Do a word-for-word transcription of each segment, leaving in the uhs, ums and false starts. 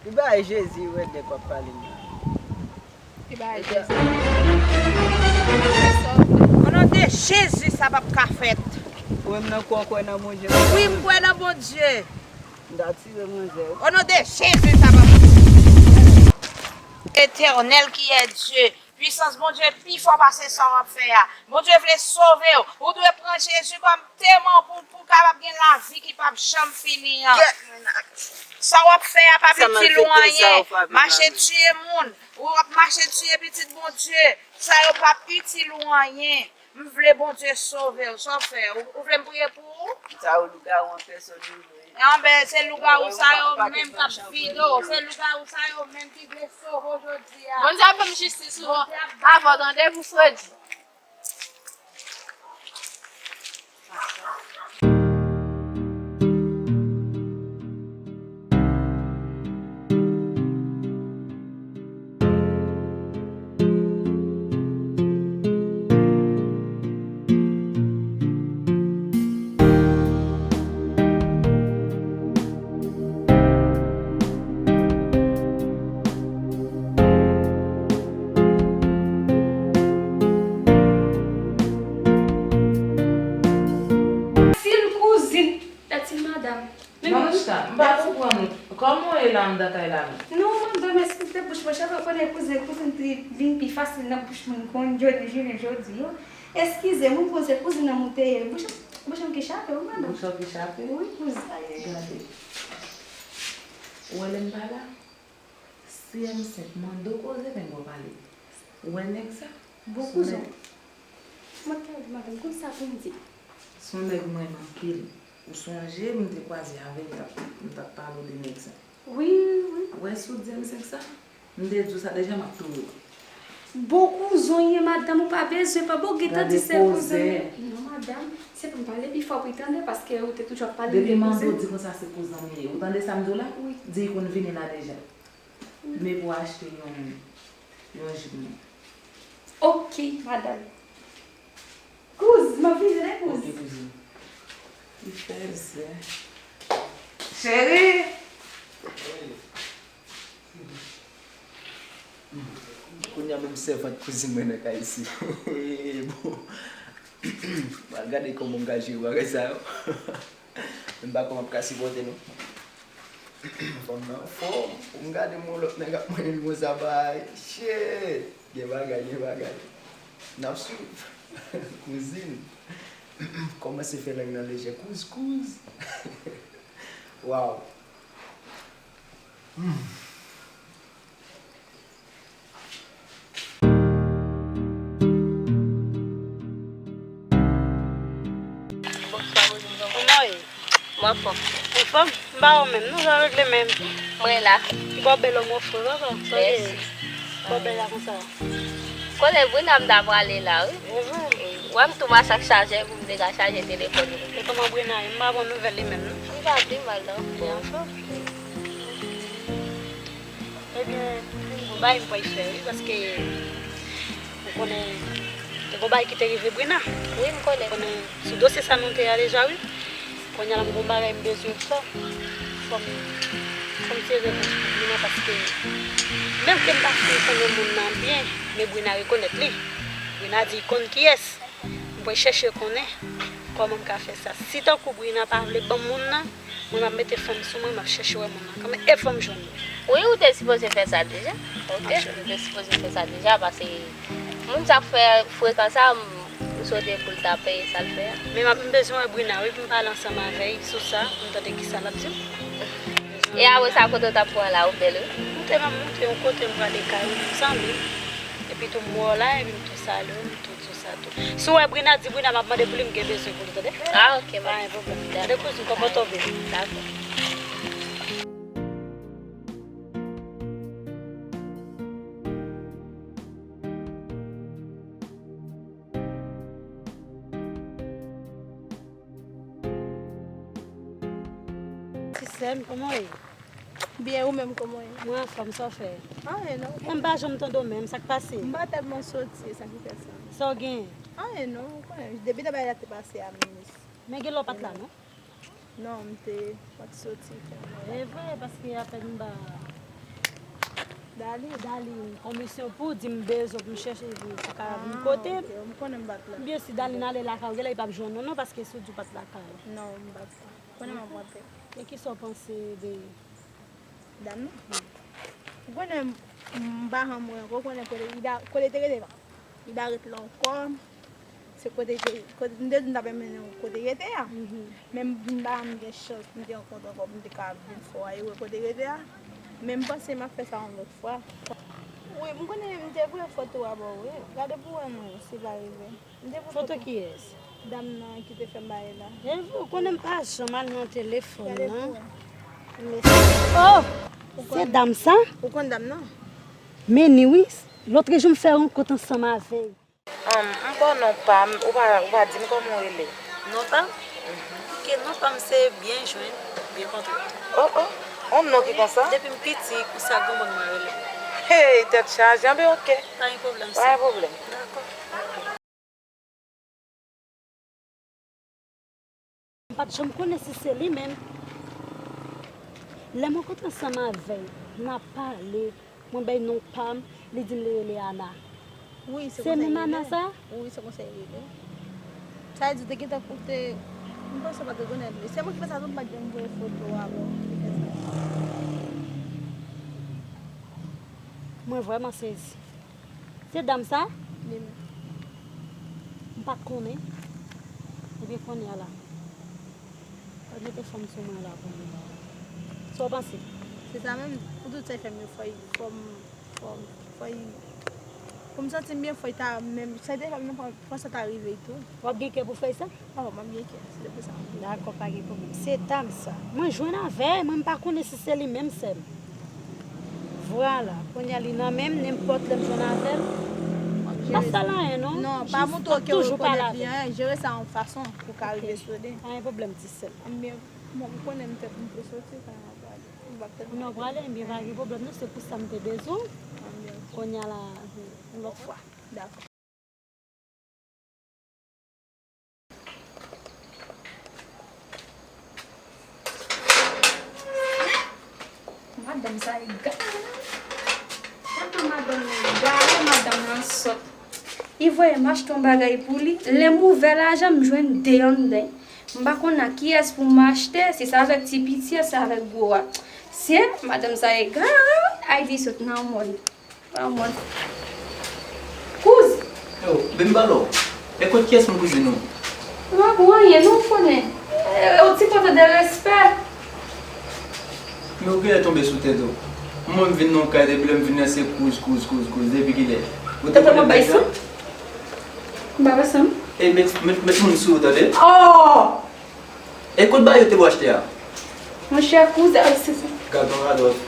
Li bay Jezi, wè nèg w ap pale m nan. Li bay Jezi. O non de Jezi, sa p ap ka fèt. Ou menm nan kwè w kwè nan Bondye? Wi, m kwè nan Bondye. M ta tire manzè wi. O non de Jezi, sa p ap. Etènèl ki è Dye. Pwisans Bondye pi fò pase sa w ap fè a. Bondye vle sove w. Ou dwe pran Jezi kòm teman w pou, pou w kapab gen lavi ki p ap janm fini an. Sa w ap fè a p ap itil ou anyen. Mache tiye moun. Ou ap mache tiye pitit Bondye. Sa yo p ap itil ou anyen. M vle Bondye sove w. Sa w fè? Ou, ou vle m priye pou ou? Sa yo lougawou an pèsòn yo vre. Anben, se lougawou sa yo menm k ap vide w. Se lougawou sa yo menm ki vle sove w jodi a. Bondye ap ban m jistis ou avan w tande pou fredi. Fasil kouzin. Fasil madanm. Manouchka, m pa konprann ou. Kòman w ye la anndan kay la menm? Non, madanm, eskize bouch mwen chape, ou konnen kouzen, kouzin te vin pi fasil nan bouch mwen, kon jodi, jounen jodi yo. Eskize, mwen panse kouzin nan mwen te ye. Bouch, bouch mwen ki chape, wi, madanm. Bouch ou ki chape? Wi, kouzin. Gade. Ou wè lè m pa la? Si M senk mande w koze, men bon pale. Ou wè nèg sa? Bon kouzen. Mwen te di madanm, konn sa pou m di. Se yon nèg m renmen anpil. Ou sonje, m te kwaze avè l, m t ap, m t ap pale w de nèg sa. Wi, wi. Ou wè si w di M senk sa? M te di w sa deja, m ap touye w. Bon kouzen w ye, madanm, ou pa bezwen pa bon gentan di se kouzen. Non, madanm, se pou m pale pi fò pou l tande, paske ou te toujou ap pale de kouzen. Depi m mande w di konsa se kouzen m ye. Ou tande sa m di w la? Wi. Di l konn vini la deja. Men pou achte yon, yon jip mwen. Ok, madanm. Kouz, m ap vini, wi, kouz. Ok, kouzin. Li fè zen. Cheri! Kounye a menm sèvant kouzin mwen nan kay isi. Bon. Pral gade kòman m ka jere bagay sa yo. M pa kwè m ap ka sipòte non. Fanm nan anfòm. Pou m gade m wè lòt nèg ap manyen l konsa bay. Shit! Gen bagay, gen bagay. N ap swiv. Kouzin. Kòmanse fè lang nan lejè. Kouz, kouz. Waw. Hmm. Bonswa, kouzin, kòman w ye? Mwen anfòm. Anfòm? M pa wè w menm, non, jan w regle menm. Mwen la. Ki bò bèl òm ofri w, papa? Mèsi. Bò bèl la konsa. Kote Brina m ta prale la, wi. E vre? Wi. Wè m tou masak chaje pou m te ka chaje telefòn mwen. E kòman Brina ye? M pa pran nouvèl li menm, non. Li pa pi mal, non. Li anfòm. Ebyen, gon bagay m pral fè wi, paske ou konnen, te gon bagay ki te rive Brina. Wi, m konnen. Ou konnen, sou dosye sa nou te ale deja, wi. Kounye a la, m gon bagay m bezwen fè. Fò m, fò m tire revans pou Brina, paske menm ke m pa fin konnen moun nan byen, men Brina rekonèt li. Brina di l konn kiyès. M pral chèche konnen kòman m ka fè sa. Si tankou Brina pa vle ban m moun nan, mwen m ap mete fanm sou mwen, m ap chèche wè moun nan kanmenm. E fò m jwenn li. Wi, ou te sipoze fè sa deja. Ok, ou te sipoze fè sa deja, paske moun sa k fè frekan sa, m, m swete pou l ta peye sa l fè a. Men m ap, m bezwen wè Brina, wi, pou m pale ansanm avè l sou sa, pou m tande kisa l ap di m. E apre sa, kote w t ap pran la, ou bèl, wi. M te nan monte yon kote, m prale kay yon zanmi. Epi tou m wè w la, epi m tou salye w, m tou di w sa tou. Si w wè Brina, di Brina m ap mande pou li, m gen bezwen pou li, tande? Ah, ok, pa gen pwoblèm. Tande kouzin, konpòte w byen. Dakò. Ti sè m, kòman w ye? Byen, ou menm, kòman w ye? Mwen anfòm, sa w fè? Anyen non. Mwen m pa janm tande w menm, sa k pase? M pa tèlman soti, e sa ki fè sa. Sa w genyen? Anyen non, ou konnen, depi lè bagay la te pase a minis. Men gen lè w pa t la non? Non, m te, m pa t soti kòm. E vre, paske apèn m pa, Dali, Dali, konmisyon pou di m bezwen pou m chèche pou pou ka vin kote m. Ah, ok, m konnen m pa t la. Byen si Dali n ale lakay ou, genlè li p ap jwenn ou non, paske si w di w pa t lakay ou. Non, m pa t la. Konnen m ap rantre. E kisa w panse de dam nan? Ou konnen m pa janm wè ankò, ou konnen kote li da-, kote te rete pa. Li da ret la ankò. Se kote ke, kote, m te di m t ap mennen w kote rete a. Men m vin pa m gen chans, m te rankontre ankò, m te ka vin fè w ale wè kote rete a. Men m panse m ap fè sa yon lòt fwa. Wi, m konnen m te voye foto a ba w, wi. Gade pou wè non, si pa rive. M te voye foto. Foto kiyès? Dam nan ki te fè m bagay la. E vre, ou konnen m pa janm al nan telefòn nan. Gade pou wè. Oh! Se dam sa? Ou konn dam nan? Men ni wi, lòt jou m fè rankont ansanm avè l. Humm, m ba w non pa m, ou pa, ou pa di m kòman w rele. Non pa m? Ke non pa m se byen jwenn, byen kontre. Oh, oh, on non ki konsa? Depi m piti, konsa granmoun mwen rele m. Hey, tèt chaje, anben ok. Pa gen pwoblèm, sè. Pa gen pwoblèm. Dakò. M pa t janm konnen si se li menm. Lè m rankontre ansanm avè l, n ap pale, mwen bay non pa m, li di m li rele Ana. Wi, se konsa li rele. Se menm Ana sa? Wi, se konsa li rele. Sa vle di, te gentan koute, m panse w pa t rekonèt li. Se mwen ki fè sa tou, m pa t janm voye foto a ba w ki fè sa. Mwen vrèman sezi. Se dam sa? Li menm. M pa t konnen. Ebyen kounye a la. Al mete fòm sou mwen la pou mwen. Sa w panse? Se sa menm. Pou tout sa l fè m yo, fò l, fò m, fò m, fò l, pou m santi m byen, fò l ta menm. Sa l te fè m nan, fò, fò sa ta rive l tou. W ap gen kè pou fè sa? Oh, m ap gen kè, se depi sa m gen. Dakò, pa gen pwoblèm. Se dam sa. Mwen jwenn avè l, mwen m pa konnen si se li menm sè m. Vwala, kounye a li nan men m, nenpòt lè m jwenn avè l. M ap fè l anyen non. Non, pa montre w ke w rekonèt li anyen, jere sa yon fason pou w ka rive sou li. Pa gen pwoblèm, ti sè m. Ebyen, bon, m konnen m te, m te soti, sa m ap prale. M p ap tèlman. Non, prale, ebyen, pa gen pwoblèm non, se pou sa m te bezwen w. Ebyen, ok. Kounye a la, yon lòt fwa. Dakò. Madanm sa egare. Tèlman madanm nan egare, madanm nan sòt. Li voye m achte yon bagay pou li. Lè m ouvè lajan, m jwenn de anndan. M pa konn a kiyès pou m achte, si se avèk ti piti a, si se avèk gwo a. Sye, madanm sa egare, wi. Ayiti sot nan mòn. Kouz! Yo, ben m pale w. E kot kiyès m kouzin ou? M pa pou anyen non, ou konnen. E, yon ti kote de respè. Men ou genlè tonbe sou tèt ou. Mwen m vin nan kay depi lè m vin la se kouz, kouz, kouz, kouz. Depi kilè? Ou te konnen bagay sa? M pa wè sa m. E met, met, met moun sou ou tande. Oh! E kot bagay yo te pou achte a? Monchè, kouzin, ay, se, se. Gad yon radòt.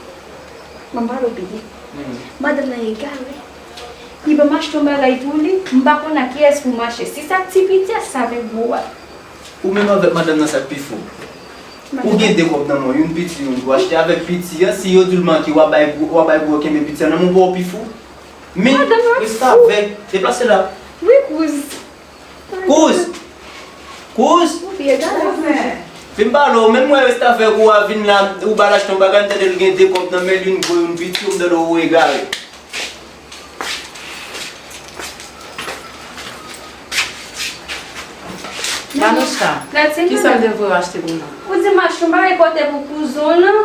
Ban m pale w byen. Hmm. Madanm nan egare. Li ban m achte yon bagay pou li, m pa konn a kiyès pou m achte. Si sa ti piti a, si sa avèk gwo a. Ou menm avèk madanm nan sa k pi fou. Ou gen de kòb nan men w, youn piti, youn gwo. Achte avèk piti a, si yo di l manke, w a bay gwo, w a bay gwo, kenbe piti a nan men w, ou pa wè w pi fou? Men, restavèk, deplase la. Wi, kouz. Kouz! Kouz! Ou vye gade. Vin pale w, menm mwen restavèk ou a vin la, ou ba l achte yon bagay, m tande l gen de kòb nan men l, youn gwo, youn piti, m tande w egare. Manouchka, kisa m te voye w achte pou mwen? Ou di m achte yon bagay pote pou kouzin w lan,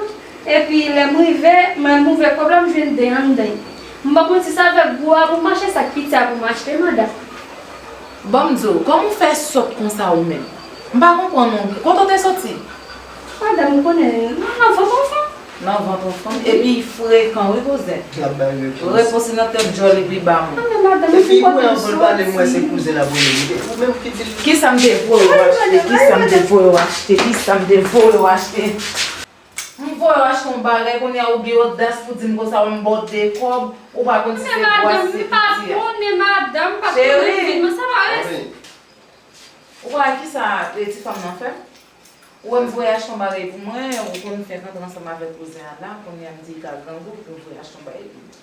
epi lè m rive, mwen m ouvè kòb la, m jwenn de anndan. M pa konn si se avèk gwo a pou m achte, sa k piti a pou m achte, madanm. Ban m di w, kòman w fè sòt konsa ou menm? M pa konprann ou. Kote w te soti? Madanm, ou konnen, nan vant yon fanm. Nan vant yon fanm? Epi l frekan wi, kouzen. L ap bay repons. Repons li nan tèt djòl li pi ba mwen. Epi ou wè anvan l pale, m wè se kouzen l ap rele. Ou menm ki di l. Kisa m te voye w achte? Kisa m te voye w achte? Kisa m te voye w achte? M voye w achte yon bagay, kounye a ou gen odas pou di m konsa, wè m ba w de kòb, ou pa konn si se gwo a, si se piti a. Men madanm, m pa konnen, madanm, m pa konnen, vin, men sa pa rès. Ou pa wè kisa ti fanm nan fè? Ou wè m voye achte yon bagay pou mwen, ou konn fèk antre ansanm avèk kouzen an la, kounye a m di l ka grangou, pou m voye achte yon bagay pou li.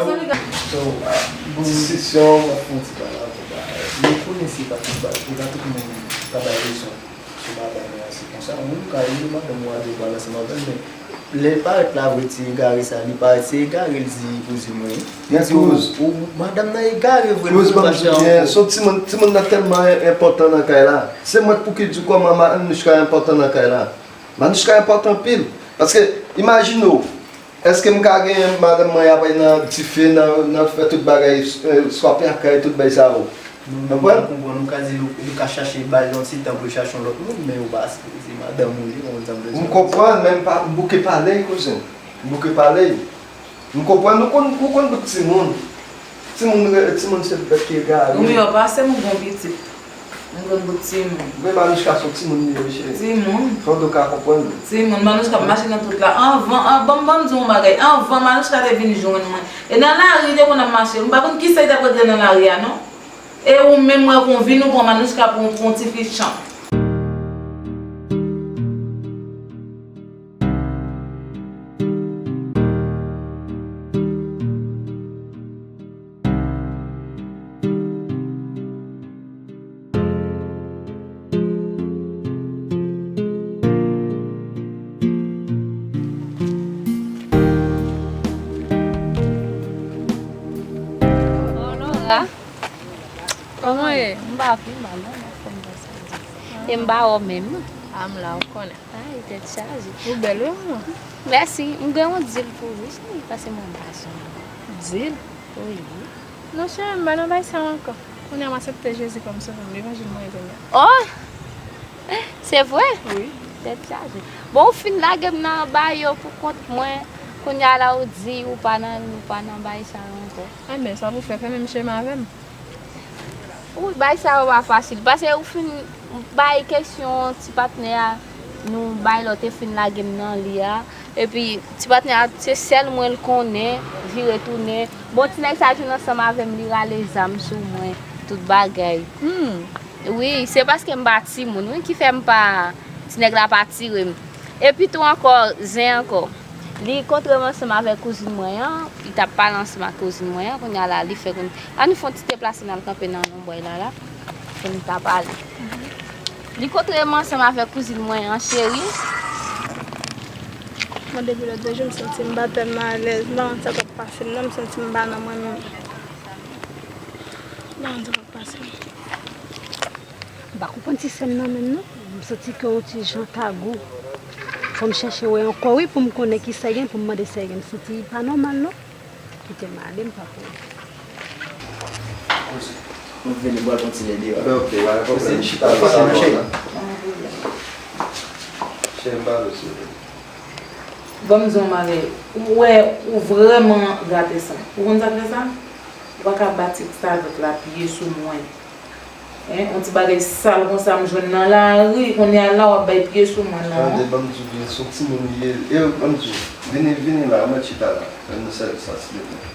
yo. So, disisyon, w ap fè yon ti pale avè bagay. Men konnen se pa tout bagay, se pa tout moun ka bay leson sou madanm yo, se konsa. Moun ka rele madanm ou a de pale ansanm avè l, men lè l parèt la vre, ti egare sa, li parèt se egare l di kouzin mwen. Li di, ou, ou, madanm nan egare vre, l kouz, ban m di w byen, se yon timoun, timoun nan tèlman enpòtan nan kay la. Se mwen k pou ki di w kòman Manouchka enpòtan nan kay la. Manouchka enpòtan anpil. Paske, imajine w, èske m ka gen madanm mwen y ap nan dife, nan, nan fè tout bagay, eh, swape ak kay, tout bagay sa yo. Konprann? Konprann, ou ka di l, ou ka chache ba l yon ti tan pou l chache yon lòt moun, men ou pa se madanm ou ye, ou konn sa m vle di. M konprann, men m pa, m bouke pale, kouzen. M bouke pale. M konprann, ou konn, ou konn bout timoun. Timoun, timoun se bèt ki egare. Ou miyò pase m, ou gon pitit. M konn bout timoun. Men Manouchka se yon timoun li ye, wi, cheri. Timoun. Fò w ka konprann. Timoun, Manouchka ap mache nan tout la. Anvan, an, ban m, ban m di w yon bagay. Anvan Manouchka te vin jwenn mwen. E nan lari li te konn ap mache. M pa konn kisa li t ap regle nan lari a, non. E ou menm, mwen konn vin ou pran Manouchka pou, pou yon ti fi chan. Bonjou, Laura. Kòman w ye? M pa pi mal non, m ap fè m pase di. E m pa wè w menm non. A, m la, ou konnen. Ay, tèt chaje. Ou bèl wi, manman. Mèsi. M gen yon dil pou ou wi, cheri, paske mwen pa janm. Dil? Wi. Non, cheri, m pa nan bay sa yo ankò. Kounye a m aksepte Jezi kòm sovè m, levanjil mwen ye kounye a. Oh! Se vre? Wi. Tèt chaje. Bon, ou fin lage m nan bay yo pou kont mwen. Kounye a la ou di ou pa nan, ou pa nan bay sa yo ankò. Enben, sa pou fè, fè menm chemen avè m. Wi, bay sa yo pa fasil. Paske ou fin bay kesyon ti patnè a, nou bay lè w te fin lage m nan li a. Epi, ti patnè a, se sèl mwen l konnen, vire tounen. Bon, ti nèg sa jwenn ansanm avè m, li rale zam sou mwen, tout bagay. Hmm. Wi, se paske m pa timoun, wi, ki fè m pa, ti nèg la pa tire m. Epi tou ankò, zen ankò. Li kontre m ansanm avèk kouzin mwen an, li t ap pale ansanm ak kouzin mwen an, kounye a la, li fè kounye a, ann fè yon ti deplase n al kanpe nan lonbray la, la, pou n ka pale. Li kontre m ansanm avèk kouzin mwen an, cheri. Mwen, depi lòt jou, m santi m pa tèlman alèz. M pa konn sa k ap pase m, non, m santi m pa nan mwen menm. M pa konn sa k ap pase m. M pa konprann ti sè m nan menm non. M santi ke yon ti jan kagou. Fò m chèche wè ankò wi pou m konnen kisa gen pou m mande sa gen. M santi pa nòmal non. Kite m ale, m pa konnen. Koze. Nou vini bwè kontinye deyò. Ok, pa gen pwoblèm. Chita, chita, chita. Chè m pa vle sou li. Ban m di w yon bagay. Ou wè, ou vrèman gate san. Ou konn sa k fè sa? Ou pa ka bat ti sèvant la pye sou mwen. Hein, yon ti bagay sal konsa m jwenn nan lari, kounye a la w ap bay pye sou mwen non. Tande, ban m di w byen, se yon timoun li ye. E ban m di w, vini, vini la, mwen chita la. Fè nou sèvi sa, silvouplè.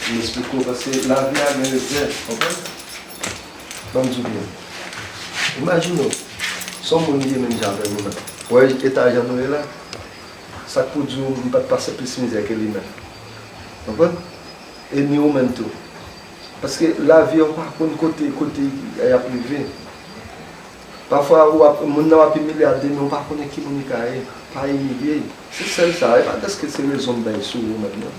M esplike w, paske lavi a gen revè, konprann? Ban m di w byen. Imajine w, se yon moun li ye menm jan avè nou menm. Wè eta jan nou ye la? Sa k pou di w m pa t pase plis mizè ke li menm. Konprann? E ni ou menm tou. Paske lavi a, ou pa konn kote, kote y ap rive. Pafwa, ou ap, moun nan w ap imilye a demen, ou pa konnen ki moun li ka ye. Pa imilye l. Se sèl sa. E pa dèske se rezon m bay sou ou menm nan.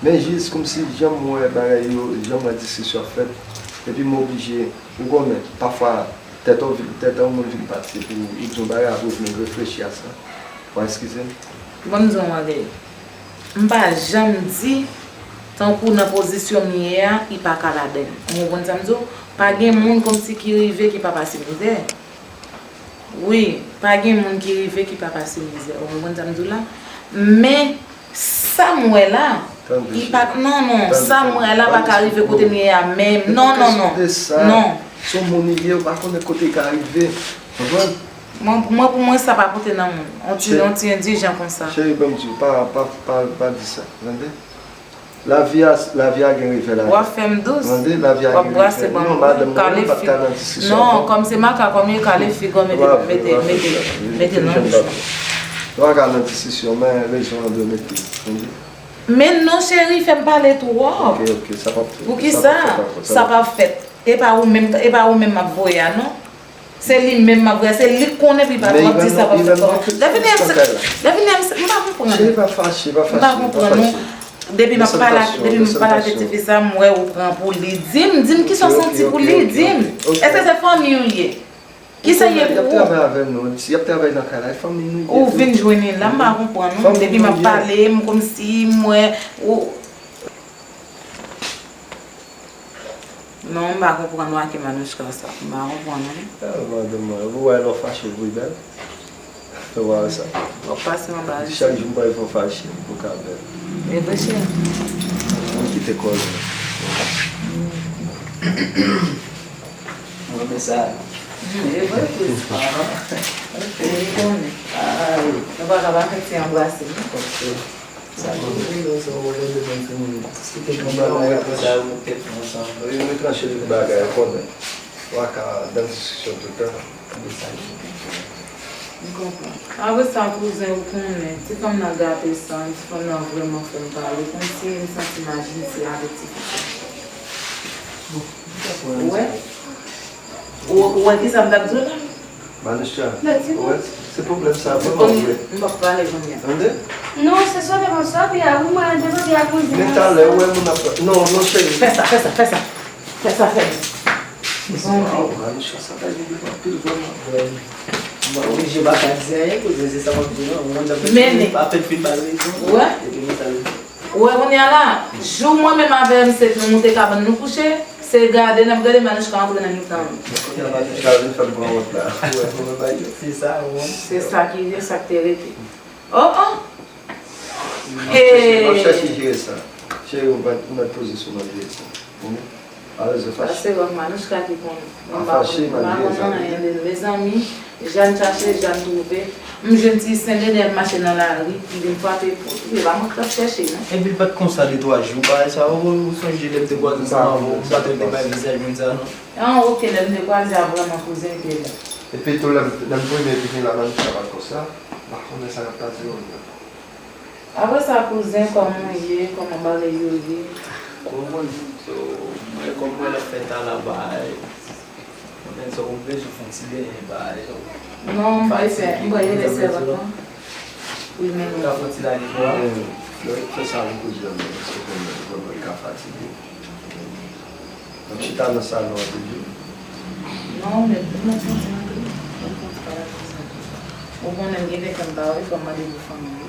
Men jis kòmsi jan m wè bagay yo, jan m wè diskisyon ap fèt, epi m oblije, ou konnen, pafwa, tèt ou vin, tèt yon moun vin pati, epi ou di yon bagay, apre ou vin reflechi a sa. Bon, eskize m. Ban m di w yon bagay. M pa janm di, tankou nan pozisyon m ye a, li pa ka ladann. Ou konprann sa m di w? Pa gen moun kòmsi ki rive ki pa pase mizè. Wi, pa gen moun ki rive ki pa pase mizè. Ou konprann sa m di w la? Men, sa m wè la, li pa, non, non, sa m wè la pa ka rive kote m ye a menm. Non, non, non. Non. Se yon moun li ye, ou pa konnen kote l ka rive. Konprann? Mwen, mwen, pou mwen, sa pa pote nan moun. On ti, on ti endijan konsa. Cheri, ban m di w, pa, pa, pa, pa di sa. Tande? Lavi a, lavi a gen revè ladan. W ap fè m dous. Tande? Lavi a gen revè. Non, madanm, mwen menm m pa t ka nan diskisyon avè w. Non, kòm se makak, kòm yo kale figi w, mete, mete, mete, mete nan bouch ou. Nou pa ka nan diskisyon, men rezon an dwe mete. Tande? Men non, cheri, fè m pale twòp. Ok, ok, sa p ap fèt. Poukisa? Sa p ap fèt ankò. Sa p ap fèt. E pa ou menm, e pa ou menm m ap voye a, non. Se li menm m ap voye a, se li k konnen pi pase, w ap di sa p ap fèt kòman. Lè fini, m, lè fini, m, m pa konprann. Cheri, pa fache, pa fache, pa fache. M pa konprann, non. Depi m ap pale ak, depi m ap pale ak ti fi sa, m wè ou pran pou li. Di m, di m kisa w santi pou li, di m. Èske se fanmi w ye? Kisa l ye pou ou? Y ap travay avè nou, y ap travay nan kay la, e fanmi nou ye tou. Ou vin jwenn li la, m pa konprann, non. Depi m ap pale, m kòmsi m wè ou. Non, m pa konprann ou ak Manouchka sa. M pa konprann, non. Ah, madanm mwen, ou wè lè w fache, ou pi bèl. Ou pa wè sa? W ap pase anba. Chak jou m pa fè w fache, ou ka bèl. E vre, cheri. Ann kite kòlè. Mwen, men sa. E vre, tou. Ahan. Ok, li konnen. Ah, wi. Nou pa ka pa fè ti anbrase, non? Ok. Sa tou. Wi, non, se yon move de moun, se moun diskite pou bagay apre sa, yo met tèt yo ansanm. Wi, nou tranche tout bagay, ou konnen. Ou pa ka nan diskisyon tout tan. M konprann. Apre sa, kouzen, ou konnen, ti fanm nan gate san, ti fanm nan vrèman fè m pale, kòmsi m santi m aji se avèk ti fi sa. Bon, m konprann. Ou wè? Ou, ou wè kisa m t ap di w la? Manouchka, ou wè, se pwoblèm sa vrèman ou ye. M p ap pale kounye a. Tande? Non, se sòti konsa, pi a ou mwen devante a kouzen. Men talè, ou wè moun ap, non, non, cheri. Fè sa, fè sa, fè sa. Fè sa, fè sa. Waw, Manouchka, sa bay moun anpil vrèman. M pa oblije pa ka di anyen, kouzen, se sa m ap di w lan. Ou konn jan m ap fè fin ba l rezon. Ou wè? Epi mwen sa l di. Ou wè kounye a la, jou mwen menm avè M C nou moute kabann nou kouche, se gade n ap gade Manouchka antre nan mitan nou. Kounye a Manouchka vin fè m pran wont la. Ou wè, ou wè bagay yo. Se sa, ou wè. Se sa ki, se sa k te rete. Oh, oh! M ap chèche, m ap chèche jere sa. Cheri, ou mèt, ou mèt poze sou mwen jere sa. Alèz e fache. Sa se lòt Manouchka ki konn. M pa konn, m pa konn anyen de l. Mezanmi, Jàn chache, Jàn twouve. M jwenn ti Sen Deni ap mache nan lari, li vin frape pòt. Li pa mwen k t ap chèche, non. Epi l pa t konsa de twa jou, bagay sa, ou, ou sonje lè m te kwaze ansanm avè w, m pa t te bay vizaj moun sa, non. An, oke, lè m te kwaze a vrèman kouzen te la. Epi tou, lè m, lè m premye vini la, Manouchka pa t konsa. M pa konnen sa k ap pase yo menm. Apre sa, kouzen, kòman w ye? Kòman bagay yo ye? Ou konprann? So, mwen, kòm mwen, l ap fè tala, bay. Mwen menm, so, ou bezwen fè yon ti benyen, bay. Non, m bay fè, m bay rele sèvant lan. Wi, men non. Ka fè yon ti lage kò a? Lè w fè sa, ou koze anmè, se konn mwen, mwen ka fatige. M ap chita nan salon an toujou. Non, men, m ap santi m tou. M ap santi pa la konsa tou. Ou konnen m gen de tan m pa wè, fò m mande pou fanmi m wi.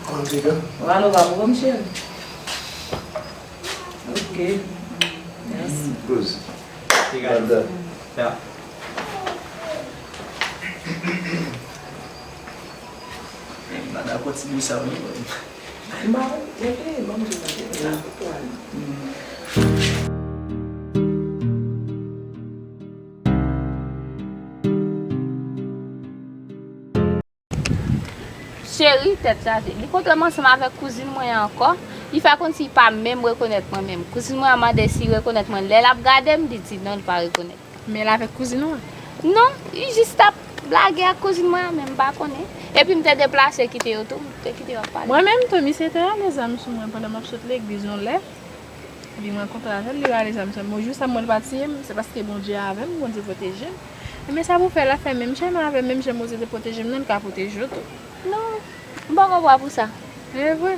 Kòm piga? Ou ale, ou pa pou wè m, cheri? Ok. Mèsi. Kouz. Piga. Madanm. Ya. Kontinye sa, wi, mwen. M pa wè, men, men, ban m di w, men, men, la, pou al. Cheri, tèt chaje. Li kontre m ansanm avèk kouzin mwen an ankò. Li fè kòmsi li pa menm rekonèt mwen menm. Kouzin mwen an mande si li rekonèt mwen. Lè l ap gade m, li di non, li pa rekonèt. Men l avèk kouzin ou an? Non, li jis t ap blage ak kouzin mwen an, men m pa konnen. Epi m te deplase kite yo tou, m te kite yo ap pale. Mwen menm tou, misye te rale zam sou mwen pandan m ap sot legliz yon lè. Epi m rankontre avè l, li rale zam sou mwen. Jou sa m wè l pa tiye m, se paske Bondye avè m, Bondye pwoteje m. Ebyen sa pou fè, l ap fè menm jan avè m, menm jan Bondye te pwoteje m nan, l ka pwoteje w tou. Non, m poko prè pou sa. E vre?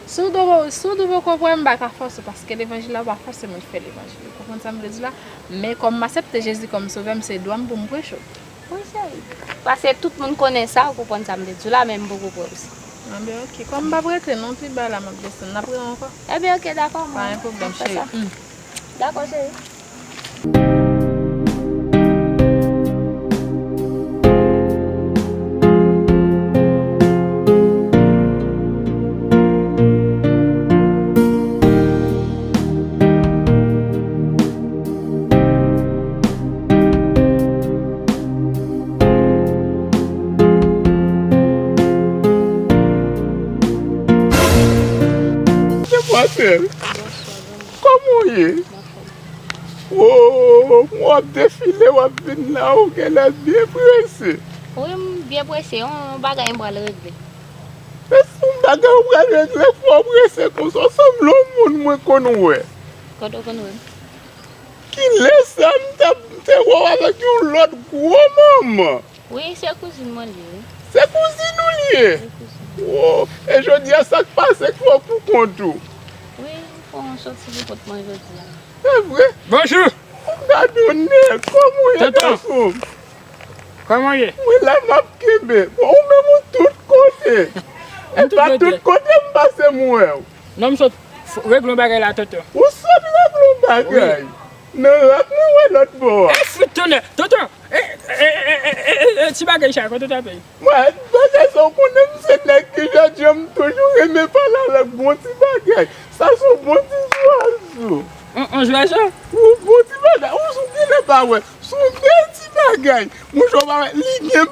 Si w do, si w do poko prè, m pa ka fòse w, paske levanjil la, ou pa fòse mwen fè levanjil. Ou konprann sa m vle di la? Men kòm m aksepte Jezi kòm sovè m, se dwa m pou m preche w. Wi, cheri. Paske tout moun konnen sa, ou konprann sa m vle di w la, men m poko prè osi. Anben, oke. Kòm m p ap rete non, pi ba la m ap desann. N ap rewè ankò. Ebyen, oke, dakò, mwen. Pa gen pwoblèm, cheri. Dakò, cheri. Demwazèl, kòman w ye? Wo, w ap defile, w ap vin la, ou genlè byen prese. Wi, m byen prese, yon bagay m pral regle. E se yon bagay ou pral regle, fò w prese konsa, w sanble yon moun mwen konn wè. Kote w konn wè m? Kilè sa m t ap, m te wè w avèk yon lòt gwo manman? Wi, se kouzin mwen li ye. Se kouzin ou li ye? Wo, e jodi a sa k pase k fè w pou kont ou? Wi, m fè yon soti pou kont mwen jodi a. Se vre? Bonjou! Gadon nèg, kòman w ye gason m? Kòman w ye? Mwen la m ap kenbe. Bon, ou menm ou tout kote. E pa tout kote m pase m wè w. Non, m sot regle yon bagay la, tonton. Ou sot regle yon bagay? Nan rak mwen wè lòt bò a. E fwit tonnè! Tonton! E, e, e, e, e, e, ti bagay sa, kote w t ap ye? Mwen, bagay sa w konnen m se nèg ki jèdjan m toujou renmen pale avèk bon ti bagay. Sa se yon bon ti zwazo. On, on zwazo? Yon bon ti bagay. Ou sou genlè pa wè. Se yon bèl ti bagay. Mouche w pa wè. Li gen